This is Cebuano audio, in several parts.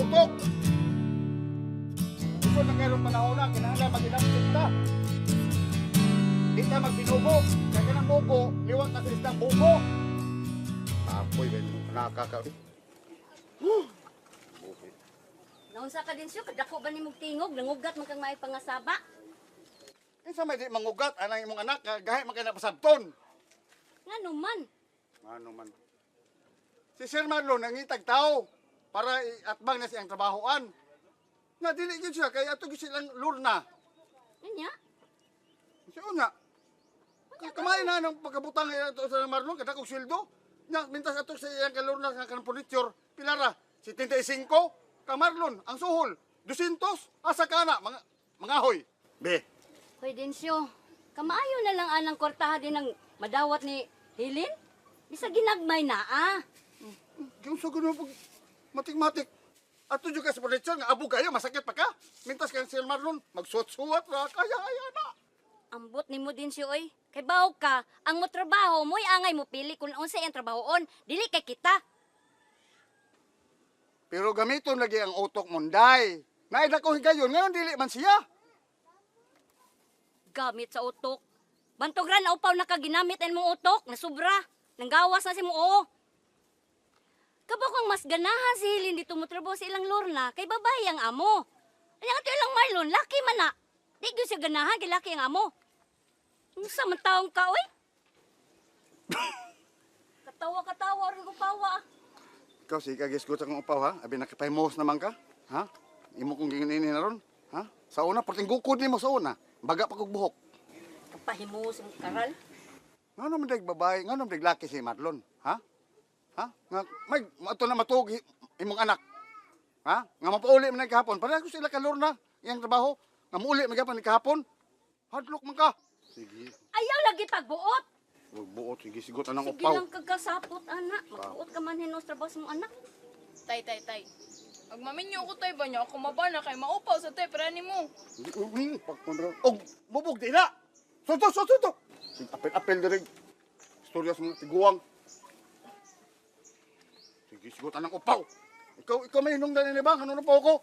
utok. Gusto na karon panahon na kinahanglan mag-inapit ta. Di ta magbinubo. Kaya kanang bugo, liwat na sa isdang bugo. Apoy, ben, nakaka... Naunsa ka din siyo, kadako ba nimong tingog, nangugat man kang maay pangasaba. Kinsa may di mangugat anang imong anak, gahi man kay napasabton. Ngano man? Ano man. Si Sir Marlon nangitag tao para iatbang na siyang trabahoan. Nga dili gyud siya kay ato gyud silang lurna. Anya? Si una. Kamay na ng pagkabutang kay ato sa Marlon kada kog sweldo. Nya mintas ato sa iyang kalurna sa kanang furniture pilara 75 ka Marlon ang suhol 200 asa kana mga mga hoy. Be. Hoy Densyo, kamaayo na lang anang kwartaha din ang madawat ni Hilin? Bisa ginagmay na ah. Yung sa ganun pag matik-matik. Ato jud ka sa furniture nga abo kayo masakit pa ka. Mintas kang Sir Marlon magsuwat-suwat ra kaya ay ana. Ambot nimo Densyo oy. Kay bawo ka, ang mo trabaho mo'y angay mo pili kung unsa iyang trabahoon, dili kay kita. Pero gamiton lagi ang utok monday. Naida ko higayon ngayon dili man siya. Gamit sa utok. Bantog ra na upaw na ka ginamit ang mong utok, nasubra. Nanggawas na si mo oo. Kaba kung mas ganahan si Hilin dito mo trabaho sa ilang lorna, kay babae ang amo. Anya ato ilang Marlon, laki man na. Di gyud siya ganahan kay laki ang amo. Unsa man taong ka oy? Katawa katawa rin ko pawa. Ikaw sige ka gisgot akong upaw ha. Abi nakapahimos naman ka. Ha? Imo kong ginini na ron. Ha? Sa una perting gukod nimo sa una. Baga pa kog buhok. Kapahimos ang karal. Ngano man dag babae, ngano man dag laki si Marlon, ha? Ha? Nga may ato na matuog imong anak. Ha? Nga mapauli man kahapon. Para ko sila kalor na iyang trabaho. Nga muuli man gapon kahapon. Hadlok man ka. Sige. Ayaw lagi pagbuot. Huwag buot, sige sigot anang Sige upaw. lang kagkasapot ana. Magbuot ka man hinos trabaho sa mong anak. Tay, tay, tay. Ag maminyo ko tay ba niya ako mabana kay maupaw sa tay para nimo. Og bubog di na. Sunto, sunto, sunto. Apel-apel diri. Istorya sa mga tiguang. Sige, sigot anang upaw. Ikaw, ikaw may hinungdan ni ba? Ano na po ako?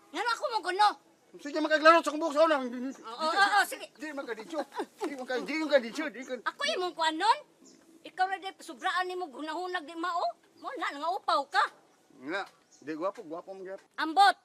Ngano ako mong kuno? Sige, makaglaro sa kumbok sa una. Oo, oo, oo, sige. Di man ka dito. Di man ka, di man ka dito. Di ka. Ako imong kuanon. Ikaw ra di sobraan nimo hunahunag di mao. Mo na nga upaw ka. Nga, di gwapo, gwapo mo gyud. Ambot.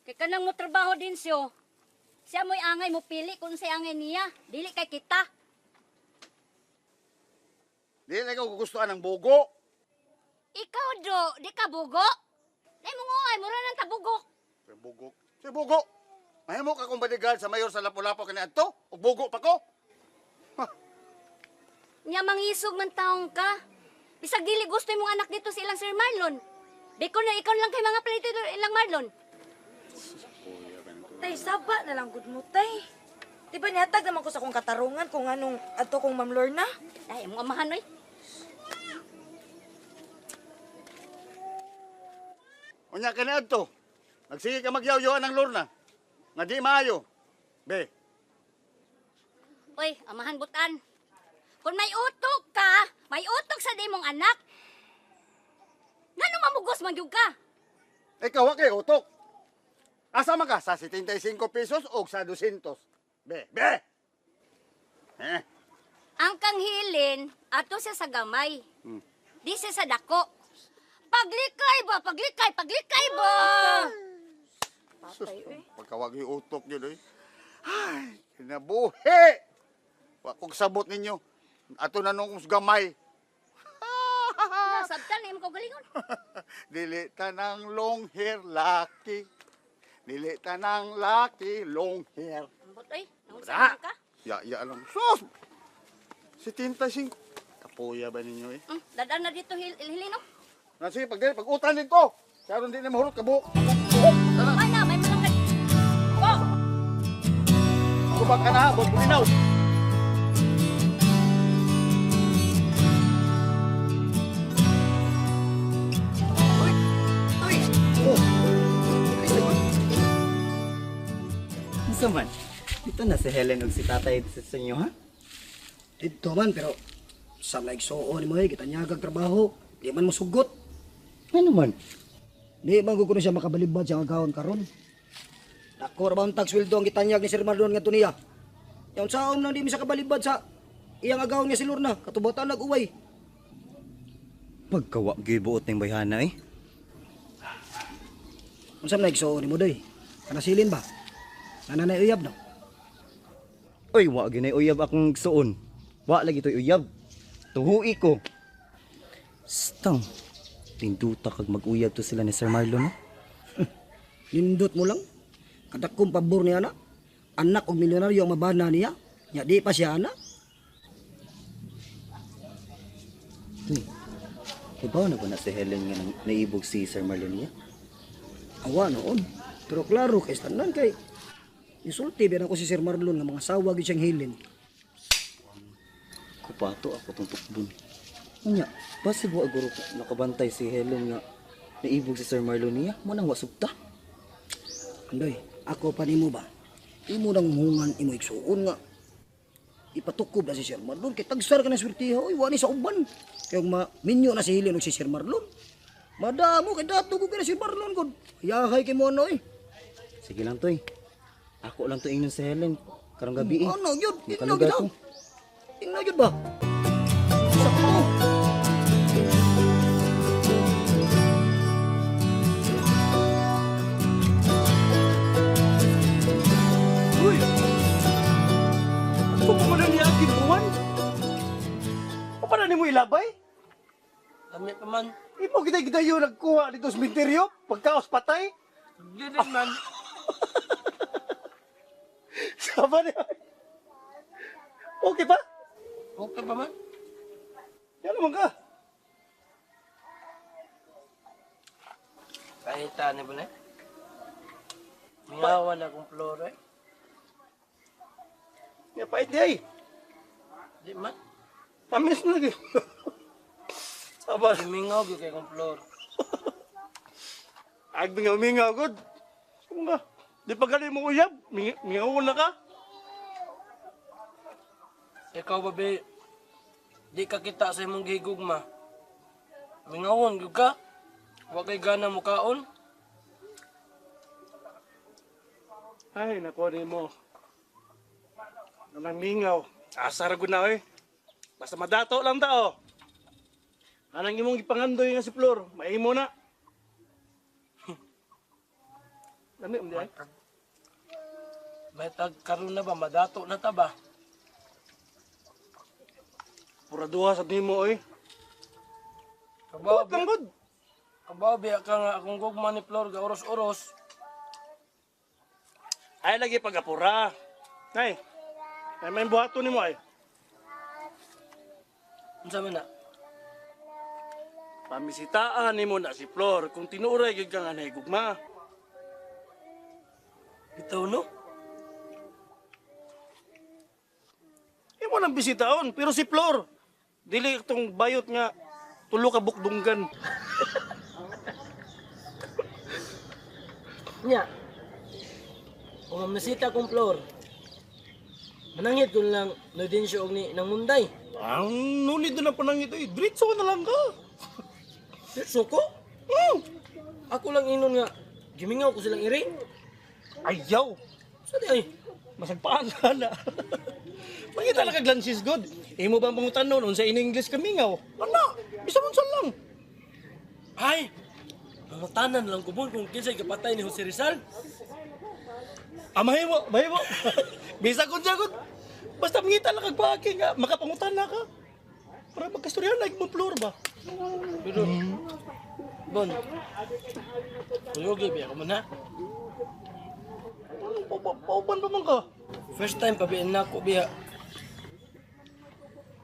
Kay kanang mo trabaho din siyo. Siya mo'y angay mo pili kung sa angay niya. Dili kay kita. Di na ikaw gugustuhan ng bugo. Ikaw do, di ka bugo. Dai mo nguay, mura nang tabugok. Si bugo. Si bugo. Mahimo ka kong bodyguard sa mayor sa Lapu-Lapu kani adto. Ug bugo pa ko. Nya mangisog man taong ka. Bisag dili gusto imong anak dito sa ilang Sir Marlon. Biko na ikaw lang kay mga plate dito ilang Marlon. Tay, saba na lang gud mo, tay. Di ba nihatag naman ko sa akong katarungan kung anong ato kong Ma'am Lorna? Ay, imong amahan oy. Unya kani adto. Magsige ka magyawyawan ng lorna. Nga di maayo. Be, Oy, amahan butan. Kung may utok ka, may utok sa di mong anak. Ngano mamugos man gyud ka? ikaw wa kay utok. Asa man ka sa 75 pesos o sa 200? Be, be. Eh, Ang kang hilin, ato siya sa gamay. Di siya sa dako. Paglikay ba? Paglikay, paglikay ba? Sus, pagkawag yung utok yun, eh. Ay, kinabuhi! Wa kong sabot ninyo. Ato na nung gamay. Nasabtan na imong kaugalingon. Dili ta ng long hair laki. Dili ta ng laki long hair. Ambot oy, naunsa Wala. man ka? Ya, ya lang. Sus! 75. Kapuya ba ninyo eh? Dadaan na dito hilin oh. Na sige, pag, pag utan dito. Karon di na mahurot kabuok. Buhok. Tara. Ay na, may mga ka. Oh, Kubak ka na, buhok bulinaw. Unsa man? Dito na si Helen ug si tatay sa inyo ha? Dito man, pero sa maigsuon ni mo eh, kita niya trabaho, di man mo sugot. Ano man? Di man gud kuno siya makabalibad sa agawon karon. Dako ra ba ang tagsweldo ang gitanyag ni Sir Marlon ngadto niya? Yang saon lang di mi sa kabalibad sa iyang agawon nga si Lorna, katubatan nag-uway. Pagkawa gyud buot ning bayhana eh. Unsa man igsuon nimo doy? Kanasilin ba? Nananay uyab no. Oy, wa gyud nay uyab akong igsuon. Wa lagi to'y uyab. Tuhui ko. Stang. Tinduta kag mag-uyab to sila ni Sir Marlon. No? Nindot mo lang. Kadakong pabor niya na. Anak og milyonaryo ang mabana niya. Nya di pa siya ana. Uy. Ibaw na ba na si Helen nga naibog si Sir Marlon niya? Awa noon. Pero klaro kay tanan kay insulti biyan ako si Sir Marlon nga mga sawa gyud siyang hilin. Kupato ako tong tukbon. Unya, basig wa guro ko nakabantay si Helen nga naibog si Sir Marlon niya. Mo nang wasugta. Andoy, ako pa nimo ba? Imo nang hungan imo igsuon nga ipatukob na si Sir Marlon kay tagsar ka na swertiha oy wani sa uban. Kay ug minyo na si Helen og si Sir Marlon. Madamo kay dato ko kay na si Marlon gud. Yahay kay mo ano eh. Sige lang toy. Ako lang to ingnon si Helen karong gabi eh. Ano gyud? Ingno Makalugar gyud. ko. Ingno gyud ba? Sakto. Uy! Ako pa man niya aking buwan? O paano nimo ilabay? Lami pa man. Imo kita kita yun nagkuha dito sa minteryo, pagkaos patay. Lilit man. Sama niya. Okay pa? Okay pa man. Yan naman ka. Kahit ni ba na? Mingawan akong floro eh. Ya pait di ay. Di man. Pamis na lagi. Sama. Mingaw gyud kay akong floro. Ag mingaw mingaw good. Sama ka. Di pa gali mo uyab, mingaw na ka. Ikaw ba be? Di ka kita sa imong gihigugma. Mingawon gyud ka. Wa kay gana mukaon. Ay, nako ni mo. Anang mingaw. Asar gud na oy. Basta madato lang tao. Anang imong gipangandoy nga si Flor, maimo na. Lami um di ay. May tag karon na ba madato na ta ba? Pura duha sa nimo oy. Kabaw Buhat lang gud. kabaw biya ka nga akong gugma ni Flor ga oros-oros. Ay lagi pagapura. Ay. Ay may buhaton nimo ay. Unsa man na? Pamisitaan nimo na si Flor kung tinuoray gyud ka nga nahigugma. Bitaw no? Imo nang bisitaon, pero si Flor dili itong bayot nga tulo ka bukdunggan. Nya. Kung mamisita kong Flor, manangit ko lang nudensyo og ni nang munday. Ang nunid na lang panang ito eh. Diretso na lang ka. Suko? Ako lang inon nga, gimingaw ko silang iri. Ayaw. Sa di ay, Masagpaan ka na. Mangita lang ka glances good. Imo bang pangutan nun, unsa in English kamingaw? Ano? Bisa mo lang. ay! Mangutanan lang ko bon kung kinsay kapatay ni Jose Rizal. Ah, mahimo, mahimo. Bisa ko siya good. Basta mangita lang kag paaki nga, makapangutan na ka. Para magkastorya na mo floor ba? Pero, bon, kuyugi ba ako man ha? Anong pauban pa man ka? First time pabiin na ako biya.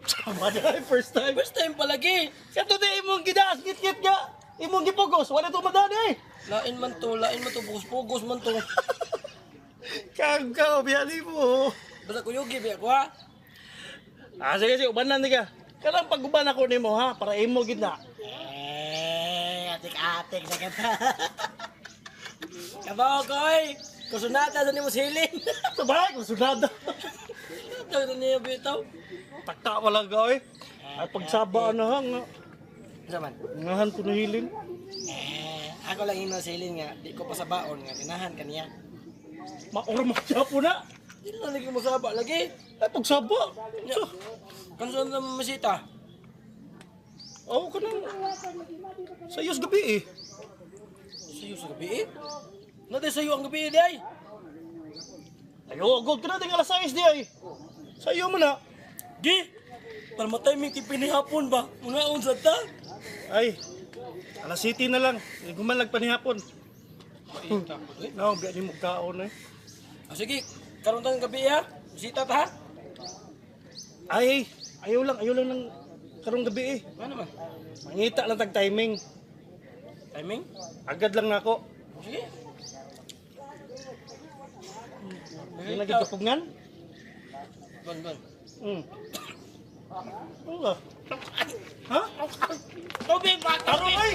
Sama na, first time. First time palagi. Siya to di imong gidaas, ngit-ngit nga. Imong gipugos, wala to madani eh. Lain man to, lain man to, pugos-pugos man to. Kagaw, biyali mo. Basta kuyugi biya ko ha? Ah, sige, sige, ubanan di ka. Kanang pag-uban ako nimo ha, para imo gid na. Eh, atik-atik sa kata. Kabaw ko ay, kusunata sa nimo silin. Sabay, kusunada. Ito niyo bitaw. Takta wala ka eh. Ay pagsaba na ha nga. Zaman. Ngahan ko ni Hilin. Eh, ako lang ino sa Hilin nga di ko pasabaon nga ganahan kaniya. Mauro mo na. Di na lagi mo saba lagi. Ay, pagsaba. Nya. Kansa na masita? Aw ka nang. Sa iyos gabi eh. Sayo sa gabi eh. Nade sayo ang gabi eh, di ay. Ayo, agod ka na ding alas 6 di ay. Sa iyo mo na. Di. Para matay mi tipinihapon ba? Mga unsa ta? Ay, alas 7 na lang. Gumalag pa ni hapon. Maita ko eh. No, biya ni mo kaon eh. Ah, sige, karon tang gabi ha. Bisita ta ha. Ay, ayaw lang ng karong gabi eh. Ano man? Mangita lang tag timing. Timing? Agad lang nako. Sige. Hindi na gid kapugngan. Bon, bon. Ano ba? Ha? Tubig ba? Taro ay!